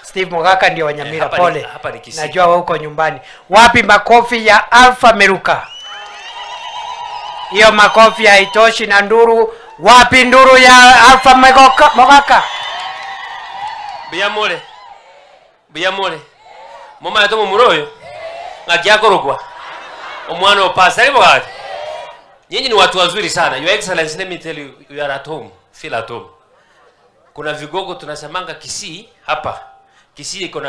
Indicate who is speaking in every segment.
Speaker 1: Steve Mogaka ndio wa Nyamira. Pole.
Speaker 2: Hapa ni Kisii.
Speaker 1: Najua wewe uko nyumbani. Wapi makofi ya Alpha Meruka? Hiyo makofi haitoshi na nduru. Wapi nduru ya Alpha Mogaka?
Speaker 2: Mbiyamore, mbiyamore, mumaete omomura oyo ng'aki akorokwa omwana o pastor ari bogati. Nyinyi ni watu wazuri sana. Your Excellency, let me tell you, you are at home, feel at home. Kuna vigogo tunasemanga Kisii hapa. Kisii iko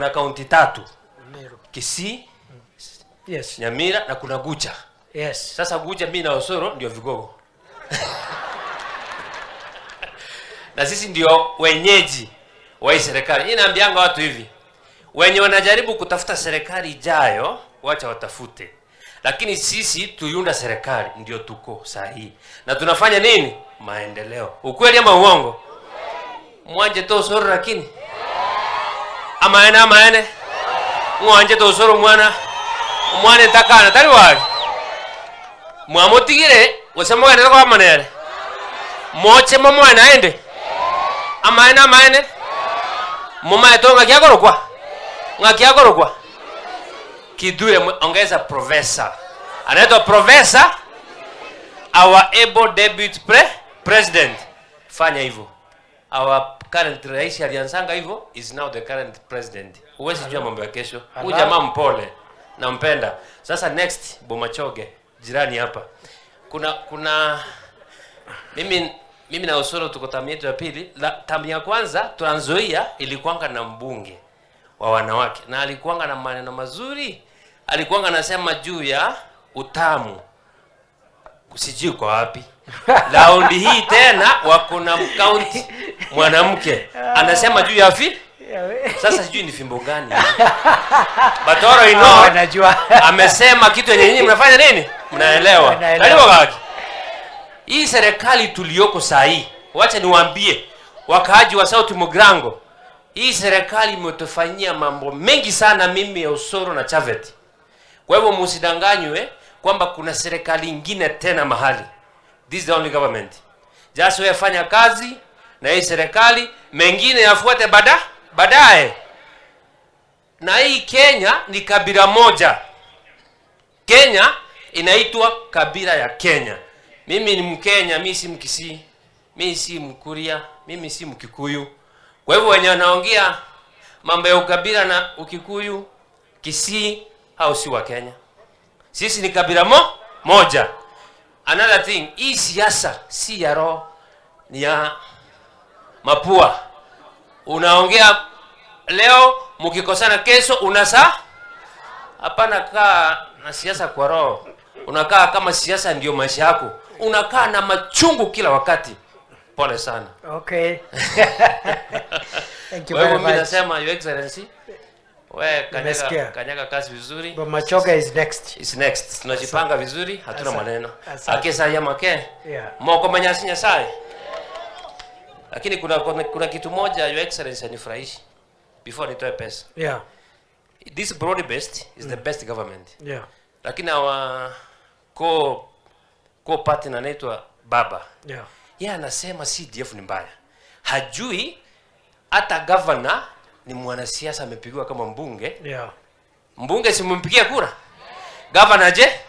Speaker 2: na kaunti tatu: Kisii, Nyamira na kuna Gucha. Sasa Gucha, mimi na Osoro ndio vigogo na sisi ndio wenyeji wa hii serikali. Hii naambianga watu hivi, wenye wanajaribu kutafuta serikali ijayo, wacha watafute, lakini sisi tuiunda serikali, ndio tuko sahihi na tunafanya nini? Maendeleo. Ukweli ama uongo? Mwanje to Osoro, lakini amaene amaene mwanje to Osoro mwana omwana etakana tari wari mwamutigire gose mogenere kwa manere moche momwana aende amaene amaene mumaete ng'aki akorokwa ng'aki akorokwa Kithure. Ongeza profesa, anaitwa profesa, our able deputy president. Fanya hivyo. Our current rais alianzanga hivyo, is now the current president. Huwezi jua mambo ya kesho. Huyu jamaa mpole, nampenda. Sasa next, Bomachoge, jirani hapa. Kuna mimi na Osoro tuko term yetu ya pili. Term ya kwanza Trans Nzoia ilikuanga na mbunge wa wanawake na alikuanga na maneno mazuri, alikuanga anasema juu ya utamu, sijui kwa wapi. Raundi hii tena wako na county mwanamke anasema juu ya sasa sijui ni fimbo gani, but all I know,
Speaker 1: Wanajua.
Speaker 2: Amesema kitu yenye nyinyi mnafanya nini, mnaelewa.
Speaker 1: Wanaelewa.
Speaker 2: Nalipo kaki hii serikali tuliyoko saa hii, wacha niwaambie wakaaji wa South Mugirango, hii serikali imetufanyia mambo mengi sana, mimi ya Osoro na Chavet. Kwa hivyo msidanganywe kwamba kuna serikali ingine tena mahali. This is the only government. Just wewe fanya kazi na hii serikali, mengine yafuate baadaye. Na hii Kenya ni kabila moja. Kenya inaitwa kabila ya Kenya. Mimi ni Mkenya, mimi si Mkisii, mimi si Mkuria, mimi si Mkikuyu. Kwa hivyo wenye wanaongea mambo ya ukabila na Ukikuyu, Kisii, hao si wa Kenya. Sisi ni kabila moja. Another thing, hii siasa si ya roho, ni ya mapua. Unaongea leo, mkikosana kesho unasa. Hapana, kaa na siasa kwa roho. Unakaa kama siasa ndio maisha yako, unakaa na machungu kila wakati. Pole sana.
Speaker 1: Okay. Thank you
Speaker 2: Kwa hivyo
Speaker 1: very
Speaker 2: mimi
Speaker 1: much.
Speaker 2: nasema, Your Excellency, we kanyaga,
Speaker 1: Nimesikia.
Speaker 2: Kanyaga kazi vizuri.
Speaker 1: Bomachoge is next.
Speaker 2: Is next. Tunajipanga vizuri, hatuna maneno.
Speaker 1: Asante.
Speaker 2: Akesa ya make. Moko manyasi Nyasaye. Lakini kuna kitu moja, Your Excellency, anifurahishi before nitoe pesa. This broad based is the best government. Lakini our co partner anaitwa Baba. Yeye anasema CDF ni mbaya. Hajui hata governor ni mwanasiasa amepigiwa kama mbunge. Mbunge si mumpigia kura? Governor je?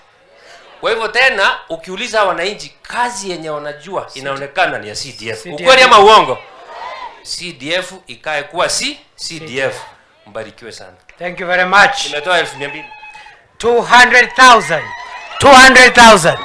Speaker 2: Kwa hivyo tena ukiuliza wananchi, kazi yenye wanajua inaonekana ni ya CDF.
Speaker 1: CDF.
Speaker 2: Ukweli ama uongo? CDF ikae kuwa si CDF. Mbarikiwe sana.
Speaker 1: Thank you very much.
Speaker 2: Nimetoa 200,000.
Speaker 1: 200,000. 200,000.